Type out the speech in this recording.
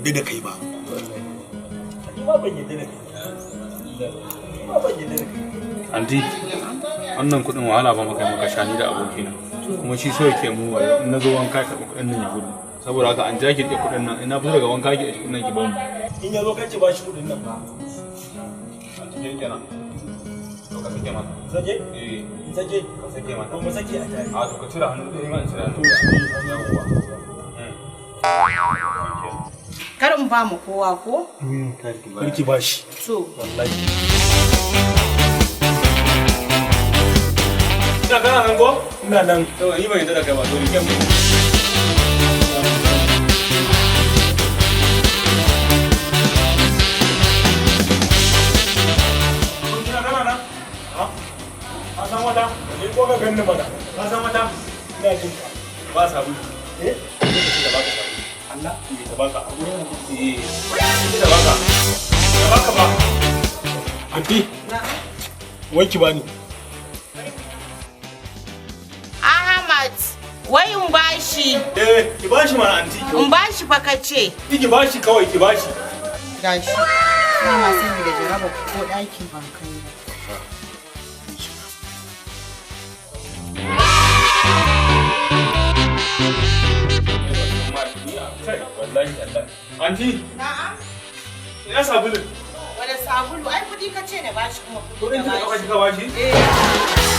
yadda da kai ba. Ni ma ban yadda da kai. Ni ma ban yadda da kai. Anti, wannan kuɗin wahala ba maka maka shani da abokina. Kuma shi so yake mu wayo in nazo wanka ka kuɗin nan ya gudu. Saboda haka an ja ki rike kuɗin nan, ina fito daga wanka ki kuɗin nan ki ba mu. In ya zo kai ki bashi kuɗin nan ba. Anti ke kenan. To ka sake mata. Sake? Eh, In sake? ka sake mata. To mu sake a tare. A to ka cire hannu ɗaya ma in cire hannu. Yawwa. Kar in ba mu kowa ko? Kar ki bashi. To. Wallahi. Ina kana nan ko? Ina nan. To ni ban yadda da kai ba, to rike mu. Abokina kana nan? Ha? Ka san wata? Ni ko ka ganni mana. Ka san wata? Ina jin ka. Ba sabulu. Eh? Da baka sabulu. Allah. Eh, ta baka. Eh, da baka. Da baka ba. Anti, wai ki bani. Ahmad, wai in bashi. Eh, ki bashi mana anti. In bashi fa ka ce. Ki bashi kawai ki bashi. Gashi. Ina sani da jaraba ko ɗaki ban kai ba. Wallahi Allah. Anti, Na'am. ina sabulun. Wani sabulu? Ai kuɗi ka ce na bashi kuma kuɗi Kudin na ki da bashi. kika bashi? Eh.